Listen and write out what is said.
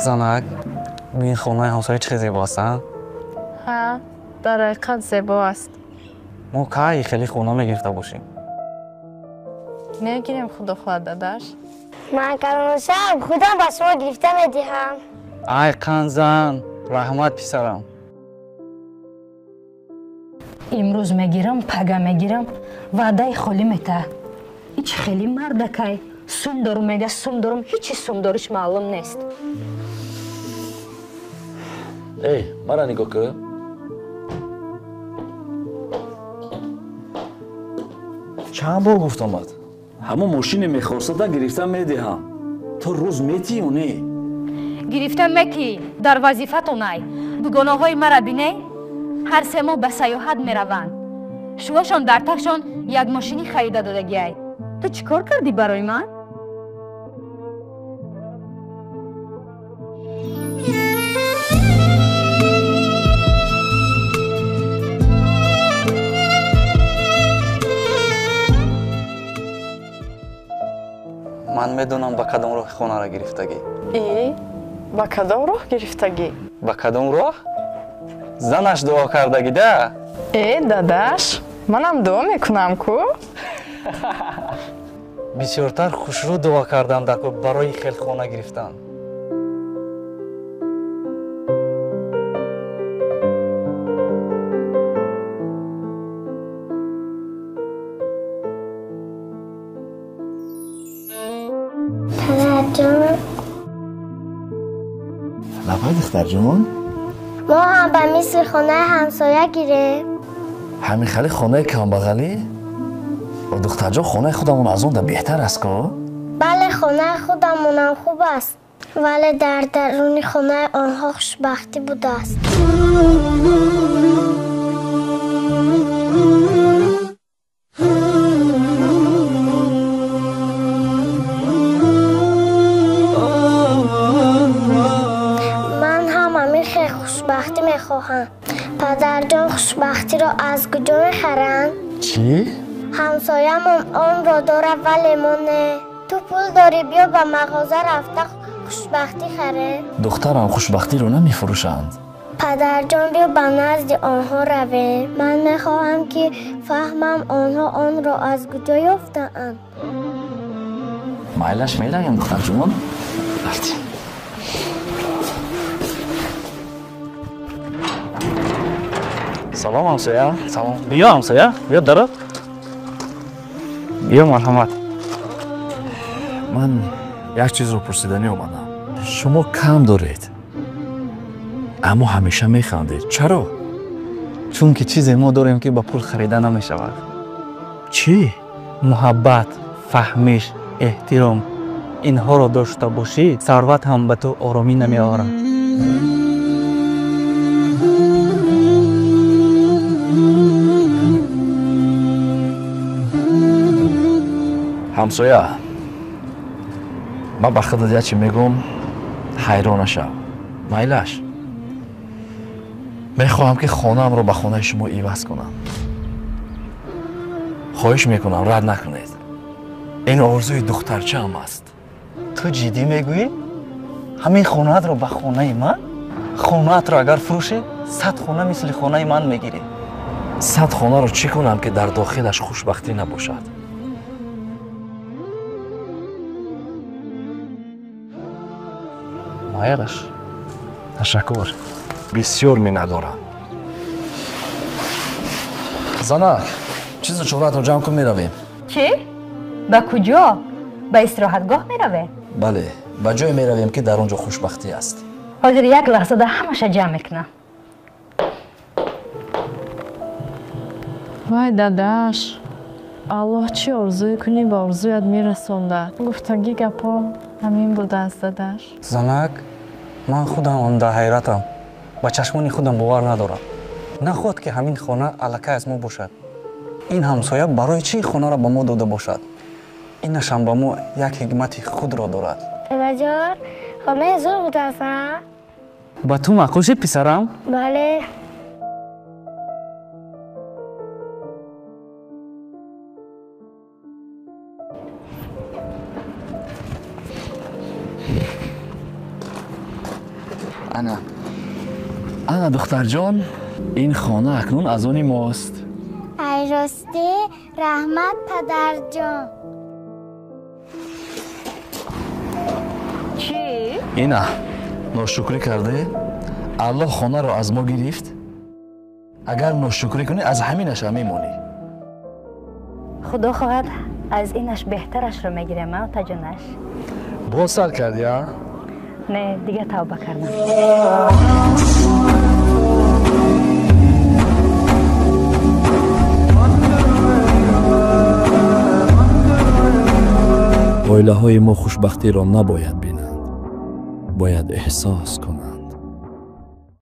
Занак, ин хонаи ҳамсоя чӣ хел зебо аст, а? Ҳа, дар ҳақиқат зебо аст. Мо кай хеле хона мегирифта бошем? Мегирем, худо хоҳад, дадаш. Ман калоншам, худам ба шумо гирифта медиҳам. Ай қанзан, раҳмат писарам. Имрӯз мегирам, пага мегирам, ваъдаи холӣ мета. Ҳеч хеле мардакай. Сум дорум мега, сум дорум, ҳечи сум дориш маълум нест. Эй, мара нигоҳ кун. Чанд бор гуфтам бад? Ҳамон мошине мехостада гирифта медиҳам. То рӯз метӣ ё не? Гирифта мекӣ, дар вазифатонай. Дугонаҳои мара биней, ҳар се моҳ ба сайёҳат мераванд. Шувошон дар тахшон як мошини харида додагиай. Ту чӣ кор кардӣ барои ман? Ман медонам ба кадом роҳ хонаро гирифтагӣ. Э, ба кадом роҳ гирифтагӣ? Ба кадом роҳ? Занаш дуо кардагӣ да? Э, дадаш, манам дуо мекунам ку? Бисёртар хушрӯ дуо кардам дар барои хел хона гирифтан. Падарҷон. Лабай, духтарҷон. Мо ҳам ба мисли хонаи ҳамсоя гирем. Ҳамин хали хонаи камбағалӣ? Духтарҷон, хонаи худамон аз он да беҳтар аст ко? Бале, хонаи худамонам хуб аст, вале дар даруни хонаи онҳо хушбахтӣ будааст. Ман ҳам ҳамин хел хушбахтӣ мехоҳам. Падарҷон, хушбахтиро аз куҷо мехаранд? Чӣ? Ҳамсоямон онро дорад, вале мо не. Ту пул дорӣ, биё ба мағоза рафта хушбахтӣ харем. Духтарам, хушбахтиро намефурӯшанд. Падарҷон, биё ба назди онҳо равем. Ман мехоҳам, ки фаҳмам онҳо онро аз куҷо ёфтаанд. Майлаш, меравем, духтарҷон. Рафтем. Салом, ҳамсоя. Салом. Биё, ҳамсоя, биё дарот. Биё, марҳамат. Ман як чизро пурсиданӣ омадам. Шумо кам доред, аммо ҳамеша механдед. Чаро? Чунки чизе мо дорем, ки ба пул харида намешавад. Чӣ? Муҳаббат, фаҳмиш, эҳтиром. Инҳоро дошта бошӣ, сарват ҳам ба ту оромӣ намеорад. Ҳамсоя, ман ба худат як чи мегӯм, ҳайрон нашав. Майлаш, мехоҳам, ки хонаамро ба хонаи шумо иваз кунам. Хоҳиш мекунам, рад накунед. Ин орзуи духтарчаам аст. Ту ҷиддӣ мегӯӣ? Ҳамин хонаатро ба хонаи ман? Хонаатро агар фурӯшӣ, 100 хона мисли хонаи ман мегирӣ. 100 хонаро чӣ кунам, ки дар дохилаш хушбахтӣ набошад? Майлаш. Ташаккур. Бисёр миннатдорам. Занак, чизу чораатро ҷамъ кун, меравем. Чӣ? Ба куҷо? Ба истироҳатгоҳ меравем? Бале, ба ҷое меравем, ки дар он ҷо хушбахтӣ аст. Ҳозир як лаҳзада ҳамаша ҷамъ мекунам. Вай, дадаш, Аллоҳ чӣ орзуе кунӣ, ба орзуят мерасондад. Гуфтагӣ гапҳо ҳамин будааст, дадаш. Занак, ман худам дар ҳайратам. Ба чашмони худам бовар надорам. Нахоҳад, ки ҳамин хона аллакай аз мо бошад. Ин ҳамсоя барои чӣ хонаро ба мо дода бошад? Инашам ба мо як ҳикмати худро дорад. Бабаҷон, хонаи зур будааст, а? Ба ту маъқул шид, писарам? Бале. Ана ана, духтарҷон, ин хона акнун аз они мост. Ай ростӣ, раҳмат, падарҷон. Чӣ? Ина, ношукрӣ карде, Аллоҳ хонаро аз мо гирифт. Агар ношукрӣ кунӣ, аз ҳаминаша мемонӣ. Худо хоҳад, аз инаш беҳтарашро мегирем, отаҷонаш. Боз сар кардӣ, а? Не, дига тавба кардам. Оилаҳои мо хушбахтиро набояд бинанд, бояд эҳсос кунанд.